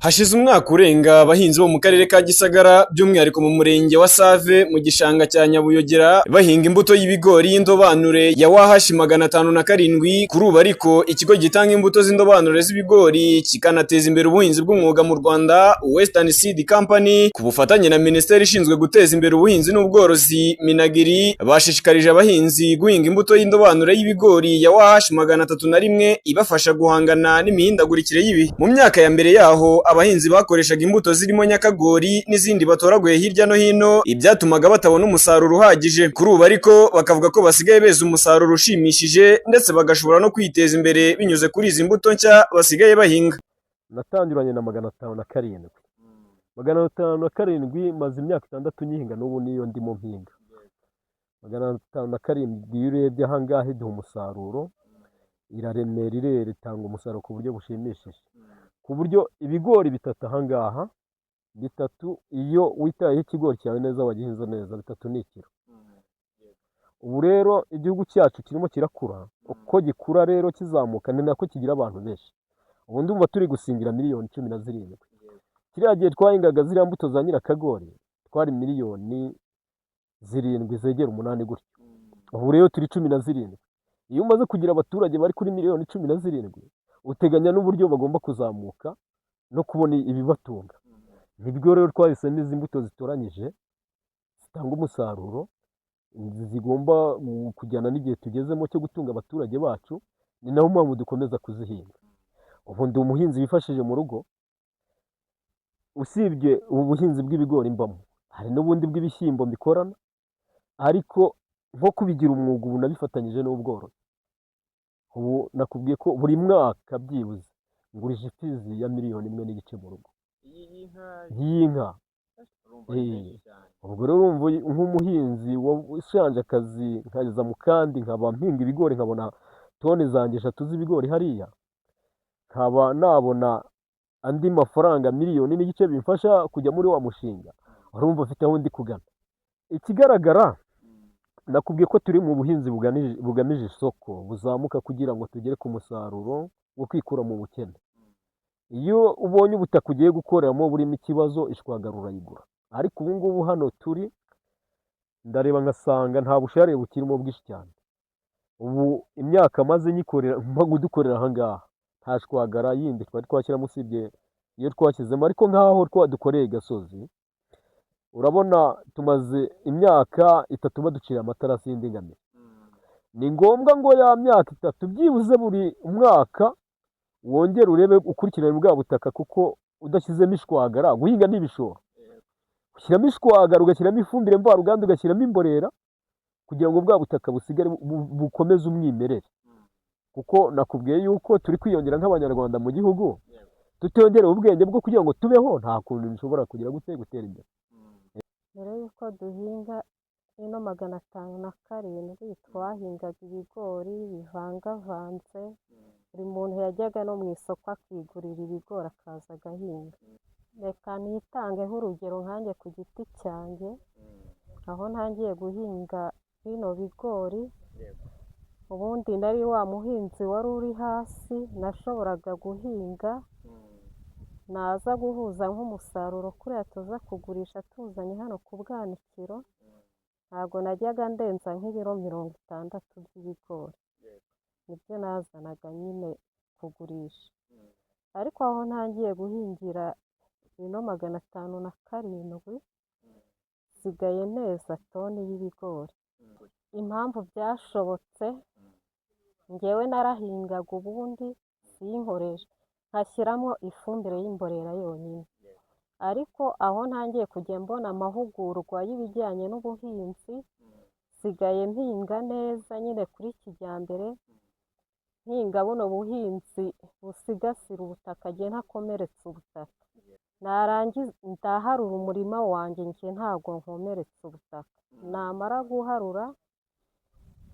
Hashize umwaka urenga abahinzi bo mu karere ka Gisagara, by'umwihariko mu murenge wa Save mu gishanga cya Nyabuyogera, bahinga imbuto y'ibigori y'indobanure ya WH 507. Kuri ubu ariko ikigo gitanga imbuto z'indobanure z'ibigori kikanateza imbere ubuhinzi bw'umwuga mu Rwanda, Western Seed Company, ku bufatanye na Minisiteri ishinzwe guteza imbere ubuhinzi n'ubworozi, MINAGRI, bashishikarije abahinzi guhinga imbuto y'indobanure y'ibigori ya WH 301 ibafasha guhangana n'imihindagurikire y'ibihe. Mu myaka ya mbere yaho, abahinzi bakoreshaga imbuto zirimo nyakagori n'izindi batoraguye hirya no hino, ibyatumaga batabona umusaruro uhagije. Kuri ubu ariko bakavuga ko basigaye beza umusaruro ushimishije, ndetse bagashobora no kwiteza imbere binyuze kuri izi mbuto nshya basigaye bahinga. Natangiranye na 507. 507 maze imyaka 6 nyihinga, n'ubu niyo ndimo mpinga. 507 iyo urebye aha ngaha iduha umusaruro, iraremera, irera, itanga umusaruro ku buryo bushimishije. Ku buryo ibigori bitatu aha ngaha, bitatu, iyo witayeho ikigori cyawe neza, wagihinze neza, bitatu ni ikiro. Ubu rero igihugu cyacu kirimo kirakura, uko gikura rero kizamuka ni nako kigira abantu benshi. Ubu ndumva turi gusingira miliyoni 17. Kiriya gihe twahingaga ziriya mbuto za nyirakagori twari miliyoni 7 zegera 8 gutyo. Ubu rero turi 17. Iyo umaze kugira abaturage bari kuri miliyoni 17, uteganya n'uburyo bagomba kuzamuka no kubona ibibatunga. Nibwo rero twahisemo izi mbuto zitoranyije zitanga umusaruro, zigomba kujyana n'igihe tugezemo cyo gutunga abaturage bacu, ni nayo mpamvu dukomeza kuzihinga. Ubu ndi umuhinzi wifashije mu rugo, usibye ubu buhinzi bw'ibigori mbamo, hari n'ubundi bw'ibishyimbo mbikorana, ariko nko kubigira umwuga ubu nabifatanyije n'ubworozi. Ubu nakubwiye ko buri mwaka byibuze ngurisha imfizi ya miliyoni 1.5 mu rugo y'inka. Ubwo rero urumva nk'umuhinzi ushanje akazi nkageza mu kandi nkaba mpinga ibigori, nkabona toni zanjye 3 z'ibigori hariya, nkaba nabona andi mafaranga miliyoni n'igice bimfasha kujya muri wa mushinga, urumva mfite aho ndi kugana. Ikigaragara, nakubwiye ko turi mu buhinzi bugamije isoko, buzamuka kugira ngo tugere ku musaruro wo kwikura mu bukene. Iyo ubonye ubutaka ugiye gukoreramo burimo ikibazo, ishwagara urayigura. Ariko ubu ngubu hano turi, ndareba ngasanga nta busharire bukirimo bwinshi cyane. Ubu imyaka maze nyikorera, dukorera aha ngaha, nta shwagara yindi twari twashyiramo usibye iyo twashyizemo. Ariko nk'aho dukoreye gasozi, urabona tumaze imyaka 3 baducira amatarasi y'indinganire. Ni ngombwa ngo ya myaka 3 byibuze buri mwaka wongere urebe, ukurikirane bwa butaka, kuko udashyizemo ishwagara, guhinga ni ibishoro. Ushyiramo ishwagara, ugashyiramo ifumbire mvaruganda, ugashyiramo imborera, kugira ngo bwa butaka busigare bukomeze umwimerere. Kuko nakubwiye yuko turi kwiyongera nk'Abanyarwanda mu gihugu, tutiyongereye ubwenge bwo kugira ngo tubeho, nta kuntu bishobora kugira gute gutera imbere. Mbere y'uko duhinga ino 507, twahingaga ibigori bivangavanze, buri muntu yajyaga no mu isoko akigurira ibigori akaza agahinga. Reka nitangeho urugero nkanjye ku giti cyanjye, aho ntangiye guhinga bino bigori, ubundi nari wa muhinzi wari uri hasi, nashoboraga guhinga naza guhuza nk'umusaruro kuriya tuza kugurisha tuzanye hano ku bwanikiro, ntabwo najyaga ndenza nk'ibiro 60 by'ibigori, nibyo nazanaga nyine kugurisha. Ariko aho ntangiye guhingira ino 507, nsigaye neza toni y'ibigori. Impamvu byashobotse, njyewe narahingaga ubundi sinkoreshe, nkashyiramo ifumbire y'imborera yonyine. Ariko aho ntangiye kujya mbona amahugurwa y'ibijyanye n'ubuhinzi, nsigaye mpinga neza nyine kuri kijyambere, mpinga buno buhinzi busigasira ubutaka, njye ntakomeretsa ubutaka. Narangiza ndaharura umurima wanjye, njye ntabwo nkomeretsa ubutaka. Namara guharura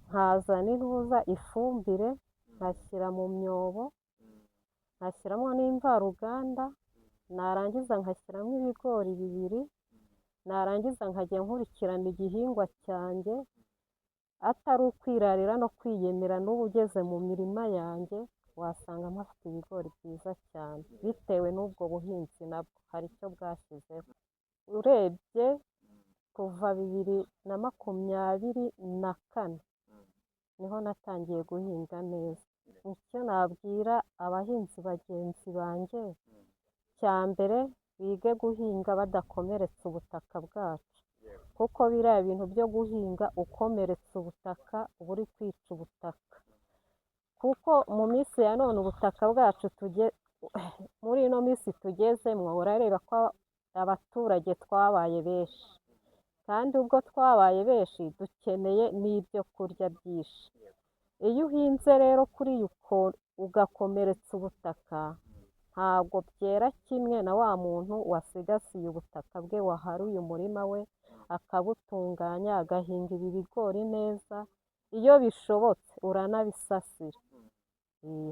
nkazana intuza, ifumbire, nkashyira mu myobo, nkashyiramo n'imvaruganda, narangiza nkashyiramo ibigori bibiri, narangiza nkajya nkurikirana igihingwa cyanjye, atari ukwirarira no kwiyemera. N'ubu ugeze mu mirima yanjye Wasanga mpafite ibigori byiza cyane bitewe n'ubwo buhinzi, nabwo hari icyo bwashyizeho. Urebye kuva 2024 niho natangiye guhinga neza. Icyo nabwira abahinzi bagenzi banjye, cya mbere bige guhinga badakomeretsa ubutaka bwacu, kuko biriya bintu byo guhinga ukomeretsa ubutaka uba uri kwica ubutaka, kuko mu minsi ya none ubutaka bwacu muri ino minsi tugezemo, urareba ko abaturage twabaye benshi, kandi ubwo twabaye benshi dukeneye n'ibyo kurya byinshi. Iyo uhinze rero kuri uko ugakomeretsa ubutaka, ntabwo byera kimwe na wa muntu wasigasiye ubutaka bwe, waharuye umurima we akawutunganya, agahinga ibi bigori neza. Iyo bishobotse uranabisasira,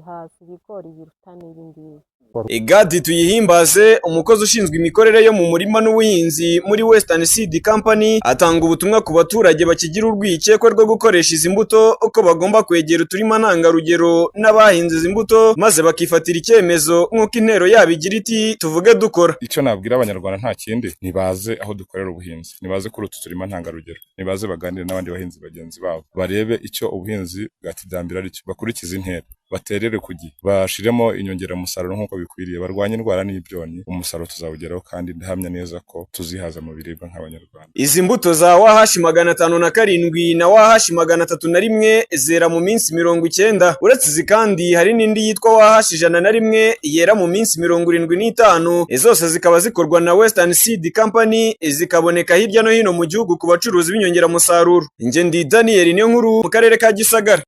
haza ibigori biruta n'ibi ngibi. Egadi Tuyihimbaze, umukozi ushinzwe imikorere yo mu murima n'ubuhinzi muri Western Seed Company, atanga ubutumwa ku baturage bakigira urwikekwe rwo gukoresha izi mbuto, ko bagomba kwegera uturima ntangarugero n'abahinze izi mbuto, maze bakifatira icyemezo nk'uko intero yabo igira iti: "Tuvuge dukora." Icyo nabwira Abanyarwanda nta kindi, nibaze aho dukorera ubuhinzi, nibaze kuri utu turima ntangarugero, nibaze baganire n'abandi bahinzi bagenzi babo, barebe icyo ubuhinzi bwa kijyambere ari cyo, bakurikize intera, baterere ku gihe, bashiremo inyongeramusaruro nk'uko bikwiriye, barwanye indwara n'ibyonnyi, umusaruro tuzawugeraho, kandi ndahamya neza ko tuzihaza mu biribwa nk'Abanyarwanda. Izi mbuto za WH 507 na WH 301 zera mu minsi 90. Uretse izi kandi hari n'indi yitwa WH 101 yera mu minsi 75. Zose zikaba zikorwa na Western Seed Company, zikaboneka hirya no hino mu gihugu ku bacuruzi b'inyongeramusaruro. Njye ndi Daniel Niyonkuru mu karere ka Gisagara.